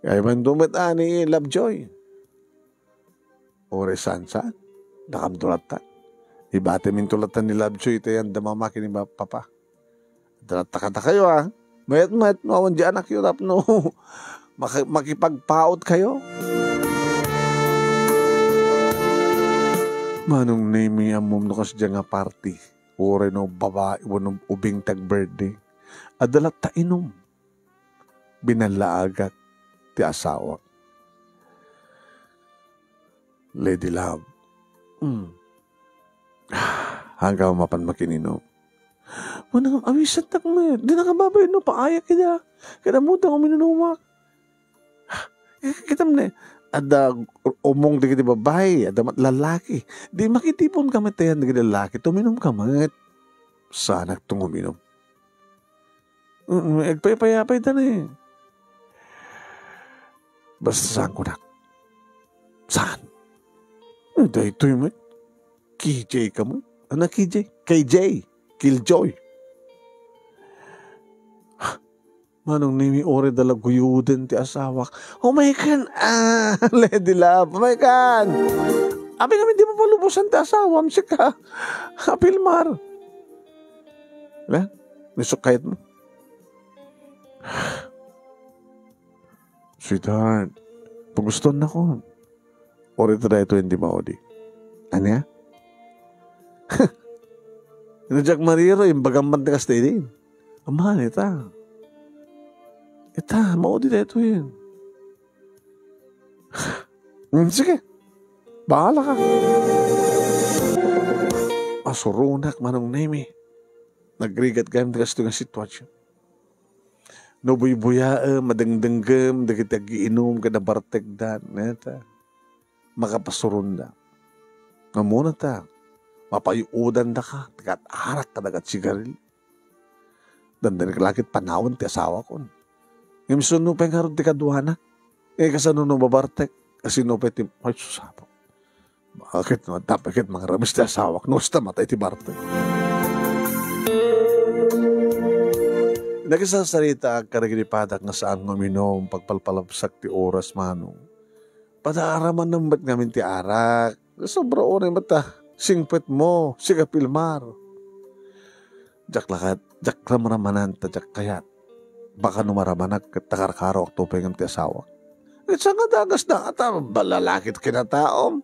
Kay man to met, ah, ni Lovejoy. Uray saan-saan. Dakam to latta. Ibatem to latta ni Lovejoy, iti yan damamaki ni ba-, papa. Dalatta kadakayo, ah. Mayat-mayat no awan di anakyo tapno maki-, makipagpaot kayo. Manong Nemi, ammom no kasdiay nga party, uray no babai wenno ubing ti ag-birthday, adda latta inum. Binallaagak ti asawak. Lady Love. Mm. Haanka mapan makininum. Manang awisantak met. Di nakababain no paayak ida. Kada muda uminunumak. Kitam ne, adda umong dagiti babai, adda met lalaki. Di makitipon ka met tayan dagiti lalaki. Tuminum ka met. Saanak to nga uminum. Mm, agpaypayapay ta ni. Basta saan kunak. Saan? Eh, daytoy met. K J ka met. Ano, K J? K J. Killjoy. Manong Nemi, uray da la guyoden ti asawak. Umaykan, ah, Lady Love, umaykan. Abi ngamin, di mo palubosan ti asawam, sika. Apilmar. La, nisukayat mo. Sweetheart, pagustuhan na ko. Uray ta daytoy indi maudi. Ania? Ina Jack Mariro, imbagam man ti kasta idin. Aman, ita. Ita, maudi daytoy. Hmm, sige. Bahala ka. Asuronak, Manong Nemi. Nagrigat gayam ti kastoy nga sitwasyon. No buybuyaem, madengdenggem dagiti agiinum ken abartekda, neta, makapasuronda. Ammona ta, mapayuodandaka ti kat-arak kadagiti sigarilyo. Dandani ka la ket panawen ti asawakon. Ngem isu no pay ngarud ti kaduana? Eh, kasano no mabartek? Kasino pay ti, ay, sus, apo. Bakit no, tapay ket mangramis ti asawak, no, kasta matay ti bartek. Nakisarsaritaak kadagiti padak nga saan nga uminum, pagpalpalabsak ti oras, Manong. Padaaraman met ngamin ti arak. Sobra unay met ta, singpet mo, siga pilmar. Diak lakat, diak ramramanan ta diak kayat. Baka no maramanak ket takarkaroakto pay ngem ti asawak. Ket saan nga dagas da, ata balalakit kinataom.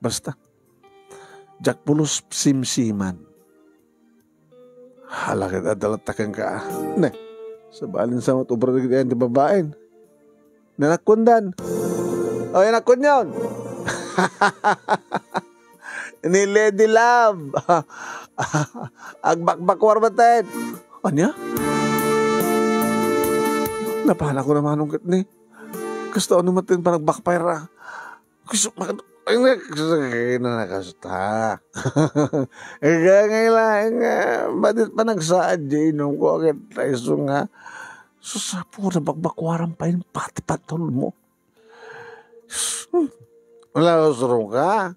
Basta, diak pulos simsiman. Hala ket adda latta kenka. Ne, sabalin sa met obra dagiti ayan ti babaen. Nanakkondan. O, nanakkonyon. Ni Lady Love. Agbakbakuar met. Ania? Napanak ko na, Manong, ket ni. Kasta ano met ti panagbakpayra. Gusto, mak-, ay, nak-, ay, na, nakasta. Ika ngay laeng nga, badit pa nagsaad di inom ko, ket isu nga, sus, apo, nabakbakuaran pay pati patol mo. Hmm. Wala, usurong ka?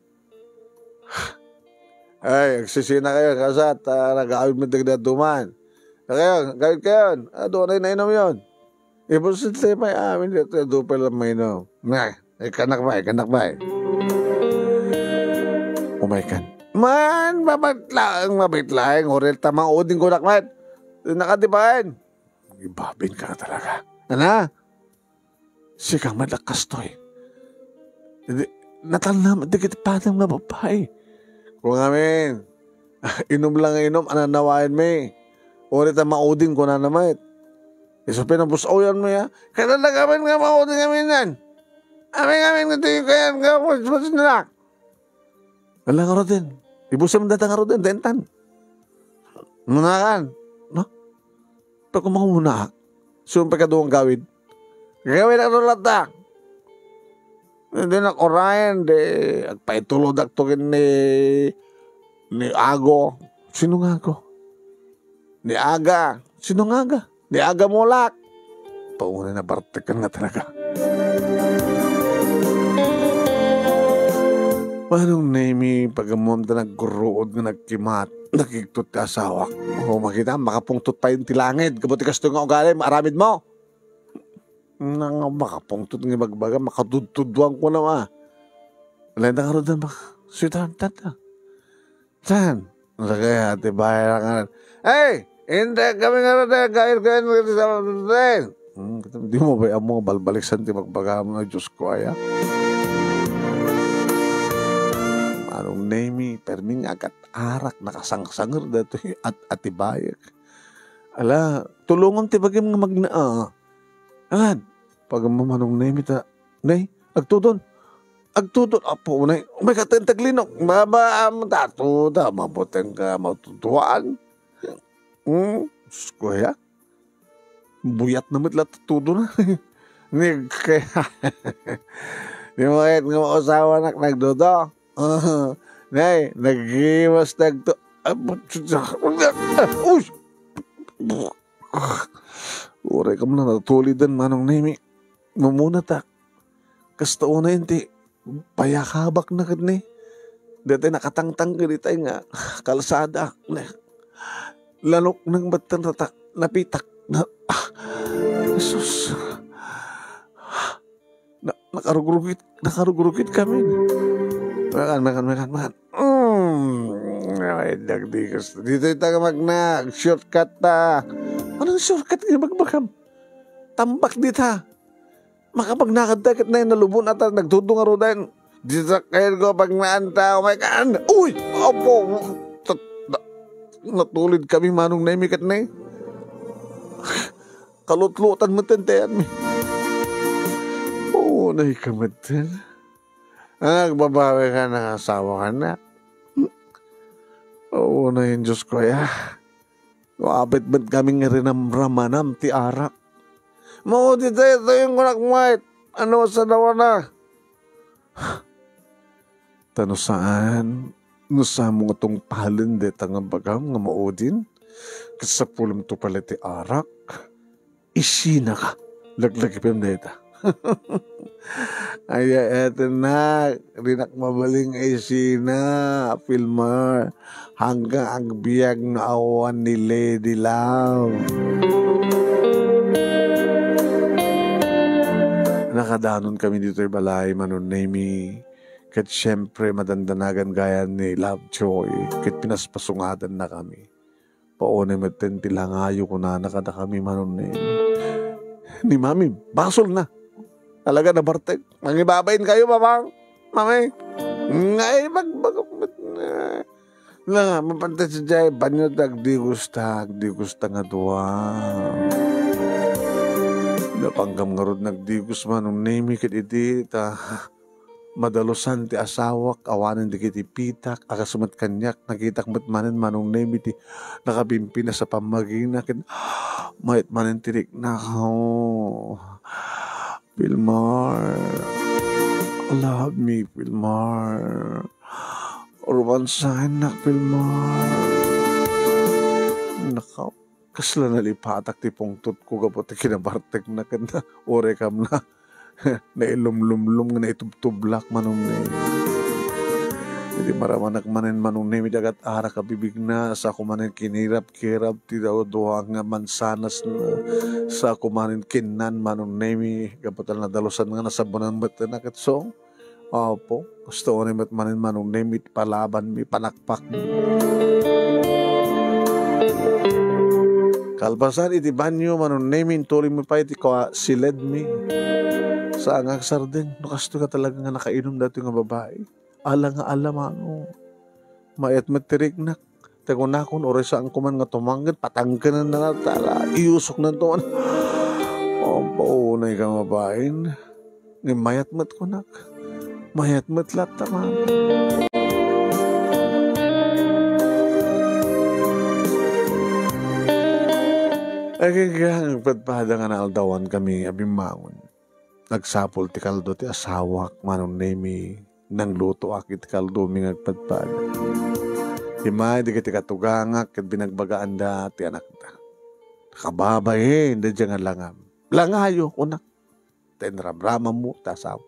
Ay, agsisina kayo, kasat, ah, nag-aawid mo dagdag duman. Kayo, gawid kayo. Adu, anay na inom yon. Ibusit tayo may amin dito, adu pa lang mainom. Nga, ikanak ba, ikanak ba? Umay kan. Man, mabait laeng, mabait laeng. Orel ta mauding ko, nakmat. Nakatipain. Ibabin ka talaga. Ana? Sika met a kastoy. Di, natalna met dagiti padam nga babbai. Kung amin, inom lang nga inom, ananawaen mi. Uri ta mauding, kunana met. Isu pinapus-oyan mo ya. Kaya nagamin nga mauding amin yan. Amin, amin, nga tingin ko yan, nga mas, mas na. Wala nga Roden. Ibusan mo data nga Roden, dentan. Munakan. No? Pero kung makamuna, sumpay kaduang gawid. Gawid ang latta. Hindi na kurayan, di agpaitulod ak to kin ni, ni Ago. Sino nga Ago? Ni Aga. Sino nga Aga? Ni Aga Mulak. Paunay na bartekan nga talaga. Manong Nemi, pagamuam ta nagguruod nga nagkimat, nakigtot ti asawak. O, makita, makapungtot pa yun ti langit. Kabuti kasto nga ugali, maaramid mo. Nang makapungtot nga bagbaga, makatudtuduan ko na, ah. Lenda nga rodan, baka, sweetheart, tata. Saan? Lagay, ati, bahay lang nga. Hey! Hindi kami nga rodan, gayod ko yun, sa rodan. Hmm, di mo ba yung mga balbaliksan ti bagbaga mo, Diyos ko, aya? Manong Nemi, permi nga agat-arak, nakasangsanger datoy at atibayek. Ala, tulongam ti bagim nga magna, ah. Alan, pagmamano Nemi ta, Nay, agtudon. Agtudon, apo, Nay. Umay ka, ten taglinok. Baba, am, tatuda, mabuteng ka, matutuan. Hmm, Diyos ko, ya. Buyat na met la tudo na. Ni, kaya, di mo kahit nga mausawa nak nagdudo. Nay, nagiwas tagto. Ah, uy! Uray ka man natuliden, Manong Nemi. Mamuna ta. Kasta unay ti payakabak na ket ni. Dati nakatangtang ket itay nga kalsada. Lalok nang batten tatak. Napitak. Na, ah, Jesus. Na, nakarugrugit, nakarugrugit kami. Makan, makan, makan, makan. Mm. Ay, dagdigas. Dito ita ka magna, shortcut ta. Anong shortcut nga magbagam? Tambak dita. Makapagnakad ta ket nay nalubon ata nagtudong a rodan. Dita kayo ko pagnaan ta. Oh my God. Uy! Apo! Tat-, na-, natulid kami manong nay mi ket nay. Kalutlutan met ti ayanmi. Oo, nay ka met. Nagbabawi ka, nangasawa ka na. Oo, nay, Diyos ko, ya. Apit met kami nga rinamramanam ti arak. Maudi tayo, tayo yung kunak mo, ano sa dawa na? Ta no saan, no saan mo nga tungpalen deta nga bagam nga maudin, ket sapulem to pala ti arak, isinaka, laglagipem deta. Ay, eto na, dinak mabalin nga isina, Pilmar. Hanggang agbiag no awan ni Lady Love. Nakadanon kami ditoy balay, Manong Nemi. Ket siempre, madandanagan gayam ni Lovejoy, ket pinaspasungadanna kami. Paunay metten ti langayo, kunana kadakami, Manong Nemi. Ni Mami, basol na. Talaga, nabartek. Mangibabain kayo, Mamang. Mami. Ngay, mag-, mag-, mag-, na, mapantas jay, banyo ta, agdigusta, agdigusta nga dua. Napanggam ngarud nagdigos, Manong Nemi, ket idi ta madalusan ti asawak, awanen dagiti pitak, a kas met kaniak, nakitak met manen, Manong Nemi, ti nakabimpinasa pammagina, ket mayat manen ti riknak. Oh, Pilmar. Love me, Pilmar. Romansahennak, Pilmar. Nakaw. Kasla nalipatak ti pungtotko gapu ti kinabartekna ken na-, uray kam na nailumlumlum nga naitubtublak, Manong Nemi. Idi maramanak manen, Manong Nemi, dagat arak a bibigna, sako manen kinirap-kirap ti daw-, dua nga mansanas na, sako manen kinnan, Manong Nemi, gapu ta nadalusan nga nasabunan met na ket so, Apo, gusto ni met manen, Manong Nemi, ti palabanmi, panakpakmi. Kalpasan iti banyo, Manong Nemi, intulingmi pay ti kua-, siledmi. Saan nga agsardeng, no kastoy nga talaga nga nakainum daytoy nga babai. Ala nga ala, Manong. Mayat met ti riknak. Ti kunakon, uray saanko man nga tumangnged, patangkenanna tala, iyusoknan to. Apo, unay ka mabain. Ngem mayat met kunak. Mayat met latta man. Agingga nga agpadpada nga naaldawan kami a bimmangon. Nagsapul ti kaldo ti asawak, Manong Nemi. Nanglutoak iti kaldomi nga agpadpada. Immay dagiti katugangak ket binagbagaanda ti anakda. Kababain, daydiay nga langam. Langayo, kunak. Ta inramramammo ti asawa.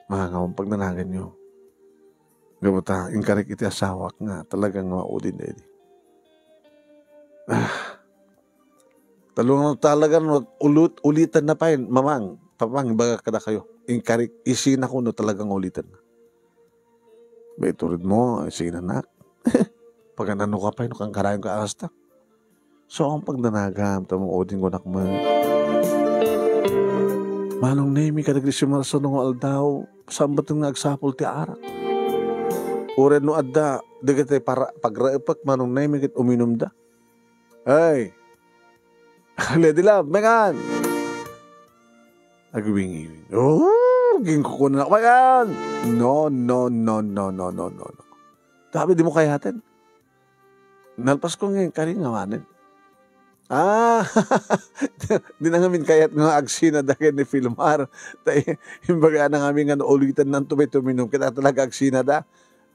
Maangawan pagdanaganyo. Gapu ta, inkarik iti asawak nga talaga nga maudin daydi. Ah. Talong talaga no ulut-, ulitan na pay, Mamang, Papang, ibaga kadakayo. Inkarik, isina ko no talaga nga ulitan na. May turid mo, isina nak. Paganano ka pay, no kangkarayon ka asta. So, ang pagdanagam, tamo, udin ko nak man. Manong Nemi, kadagiti simarsa no nga aldaw, sambaten nga agsapul ti arak. Uray no adda, dagiti para-, pagraepek, Manong Nemi, ket uminumda. Ay! Lady Love, mekan! Agwingiwing. Oh, ginkukuna na, mekan! No, no, no, no, no, no, no, no. Tabi, di mo kayaten. Nalpas ko nga kari nga manen. Ah, di na ngamin kayat nga agsinada ken ni Filmar. Ta, imbaga na ngamin nga naulitan nan tumay tuminum. Kita talaga agsinada.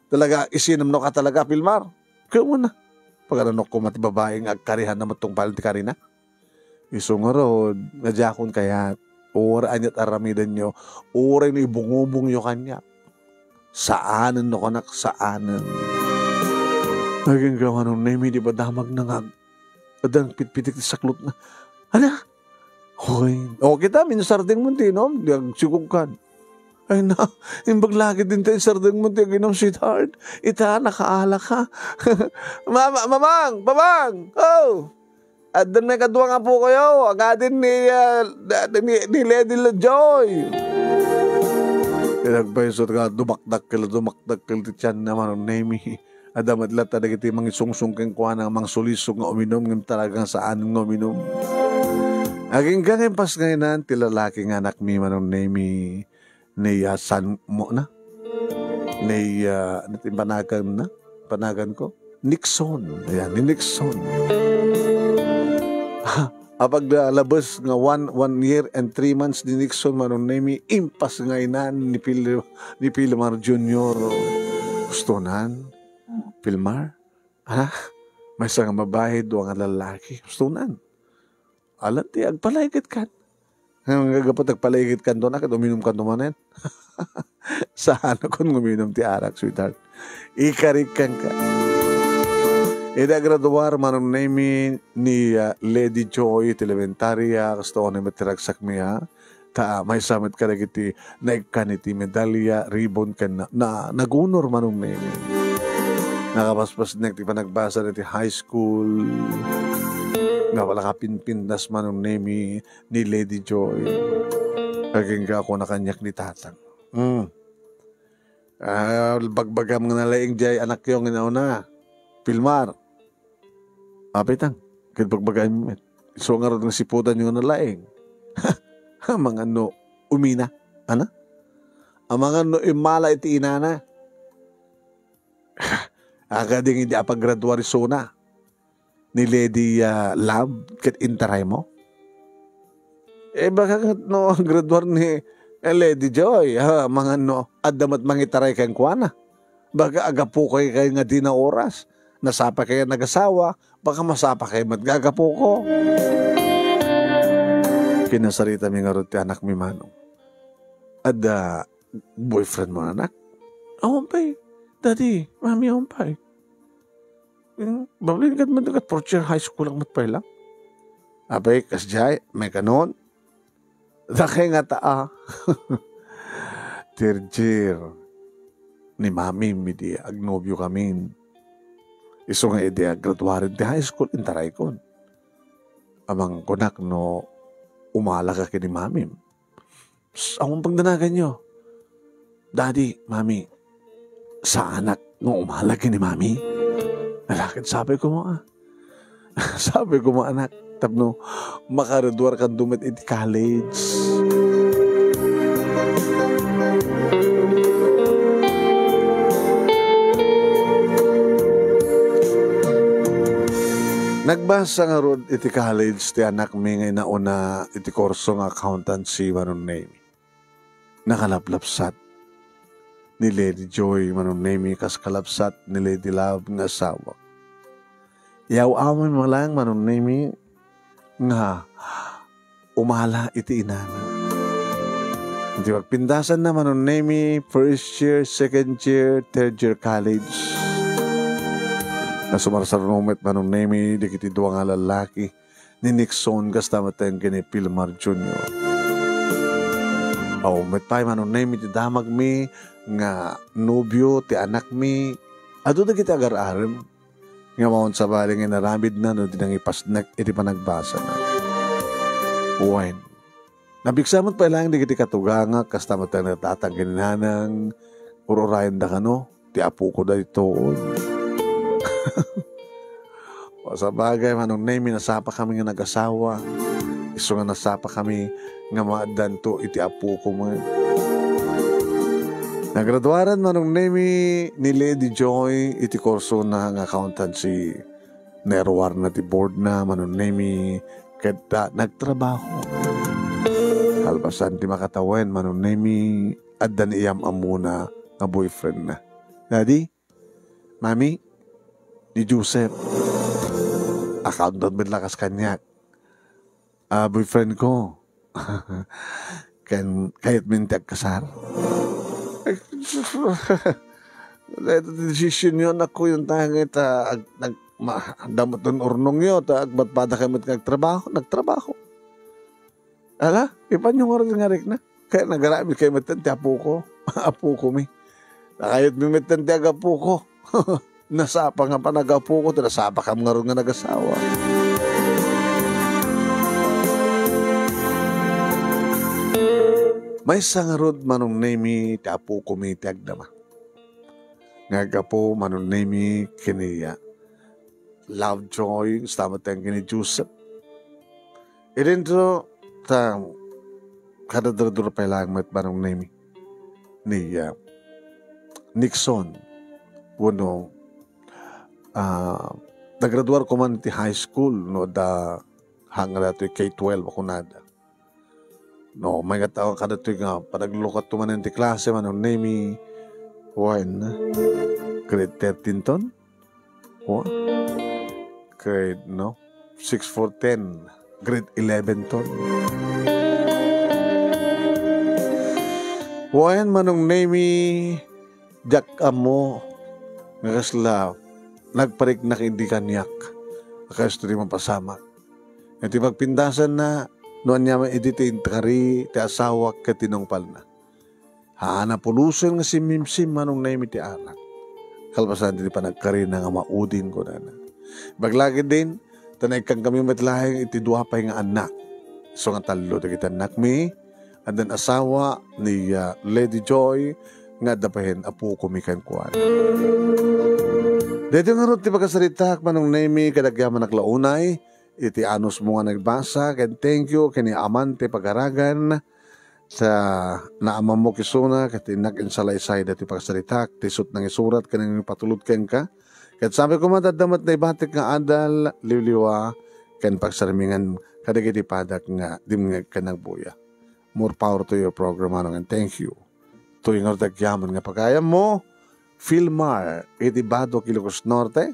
Talaga, isinum no ka talaga, Filmar. Kaya mo na. Pagkaranok ko mati babae nga agkarihan na matungpal ti karina. Isu ngarud, nga diakon kayat, uray aniat aramidenyo, uray no ibungubongyo kaniak. Saanen no kanak, saanen. Agingga Manong Nemi, di ba damag na nga ag-, adang pitpitik ti saklot na. Ala? Hoy, o kita, minsardeng mo ti inom, di agsikog kan. Ay na, imbag lagi din tayo sardeng mo ti aginom, sweetheart. Ita, nakaala ka. Mama, mamang, mamang, oh! Addan may kadua nga apo kayo, agadin ni, ah, da-, ni, ni Lady Joy. Pinagpayso nga dumakdakkel, dumakdakkel ti tiyan na Manong Nemi. Adda met latta dagiti mangisungsong kenkuana nga mangsulisog nga uminum, ngem talagang saan nga uminum. Agingga nga impas nga inan ti lalaki nga anakmi, Manong Nemi. Ni, ah, San mo na? Ni, ah, ano ti panagan na? Panagan ko? Nixon. Ayan, ni Nixon. Apag la-, labes nga one, one year and three months ni Nixon, Manong Nemi, impas nga inan ni Pil-, ni Pilmar Junior. Gusto nan? Pilmar? Ha? Maysa nga babae, dua nga lalaki. Gusto nan? Alam ti agpalay ket kan. Ngem gapu ta agpalaigitkanto, ket uminumkanto manen. Saan a kun uminum ti arak, sweetheart. Ikarik kenka. Idi agraduar, Manong Nemy, ni, ah, Lady Joy ti elementaria, kastoy met ti ragsakmi, ha? Ta, ah, maysa met kadagiti naikkan iti medalya, ribbon, ken na, na, nagunor, Manong Nemy. Nakapaspasnek ti panagbasa iti high school. Nga wala ka pinpintas, Manong Nemy, ni Lady Joy. Agingga ako na kaniak ni Tatang. Hmm. Ah, bagbagam nga nalaing jay anakyo nga nauna. Pilmar. Apay tang, ket bagbagam met. Isu ngarud nga siputanyo nga nalaing. Amangan no umina, ana? Amangan no immala iti inana. Akading idi apagraduar isuna ni Lady, ah, Love ket intaraymo? Eh, baka ket no graduar ni, eh, Lady Joy, ha, amangan no adda met mangitaray kenkuana. Baka agapukayo kay nga di na oras. Nasapa kay nagasawa, baka masapa kay met nga agapuko. Kinasaritami ngarud ti anakmi, Manong. Adda boyfriendmo, anak? Awan pay, Daddy, Mami, awan pay. Hmm, babaen ket met ket fourth year high school-ak met pay la. Apay, kasdiay, maikanon? Dakay ngata, ah. Third year ni Mami idi agnobiokamin. Isu nga idi agraduaren ti high school, intaraykon. Amangan kunak no umalaka ken ni Mamim. Psst, awan pagdanaganyo. Daddy, Mami, saanak nga umala ken ni Mami? Ala, ket sapay koma, ah. Sapay koma, anak, tapno makaraduarkanto met iti college. Nagbasa ngarud iti college ti anakmi nga inauna iti kurso nga accountancy, Manong Nemy. Nakalaplapsat ni Lady Joy, Manong Nemy, kas kalapsat ni Lady Love nga asawa. Yaw-awem laeng, Manong Nemy, nga umala iti inana. Iti pagpintasanna, Manong Nemy, first year, second year, third year college. Nasumarsaruno met, Manong Nemy, dagiti dua nga lallaki ni Nixon, kasta met ken ni Pilmar Junior. Aw, met pay, Manong Nemy, ti damagmi nga nobio ti anakmi. Adu dagiti agar-arem nga maon sabali nga inaramidna no di nangipasnek iti panagbasana. Wen, napigsa met pay laeng dagiti katugangak, kasta met ken ni tatang ken ni nanang, ur-urayenda kano ti apoko daytoy. O, sabagay, Manong Nemy, nasapakami nga nagasawa. Isu nga nasapakami nga maaddanto iti apoko met. Nagraduaran, Manong Nemy, ni Lady Joy iti kursona nga accountancy. Nairuarna ti boardna, Manong Nemy, ket, ah, nagtrabaho. Kalpasan ti makatawen, Manong Nemy, adda ni iyam-ammona nga boyfriendna. Daddy, Mami, ni Joseph. Accountant met laeng kas kaniak. Ah, boyfriend ko. Ken kayatmin ti agkasar. Dayta ti desisyon yo, anak ko, yun tayo nga ita, ag-, nag-, ma-, damot ng urnong yo, ta agbatbada kayo met nga agtrabaho, nagtrabaho. Ala, ipan yo nga rin nga rikna. Kaya nagarabi kayo met ti apo ko. Apo ko mi. Nakayat mi met ti agapo ko. Nasapa nga panagapo ko, ta nasapa kam ngarud nga nagasawa. Maysa ngarud, Manong Nemy, ti apo ko mi ti agdama. Nga aggapu, Manong Nemy, ken ni, ah, Lovejoy, kasta met ken ni Joseph. Idinto, ta, kada durduro pay laeng met, Manong Nemy. Ni, ah, Nixon, wenno, ah, nagraduar ko man ti high school, no, da, hanggang datoy K twelve a kunada. No, mayat ako kadatoy nga panaglukatto manen ti klase, Manong Nemy, wen, grade thirteen ton? Wa? Grade, no? Six, four, ten. Grade eleven ton. Wen, Manong Nemy, diak ammo nga kasla nagpariknak idi kaniak a kasta ti mapasamak. Iti pagpindasanna, no aniaman idi ti inkari ti asawak ket tinungpalna. Haan a pulosen nga simmimsim, Manong Nemy, ti arak. Kalpasan ti panagkarina nga maudin, kunana. Ibaga la ketdin, ta naikkan kami met laeng iti dua pay nga annak. Isu nga tallo dagiti annakmi, addan asawa ni, ah, Lady Joy, nga adda payen apokomi kenkuana. Daytoy ngarud ti pakasaritak, Manong Nemy, kadagyaman a unay, iti anusmo nga nagbasa, ken thank you ken ni Amante Pagaragan, ta naamammo isuna, ket innak insalaysay daytoy pakasaritak, ti isut nangisurat ken nangipatulod kenka. Ket sabi koma, adda met naibatik nga adal, liwliwa, ken pagsarmingan kadagiti padak nga dimngeg ken nagbuya. More power to your program, Manong, and thank you. Toy nga dagyaman nga pagayammo, Filmar, iti Batok, Ilocos Norte,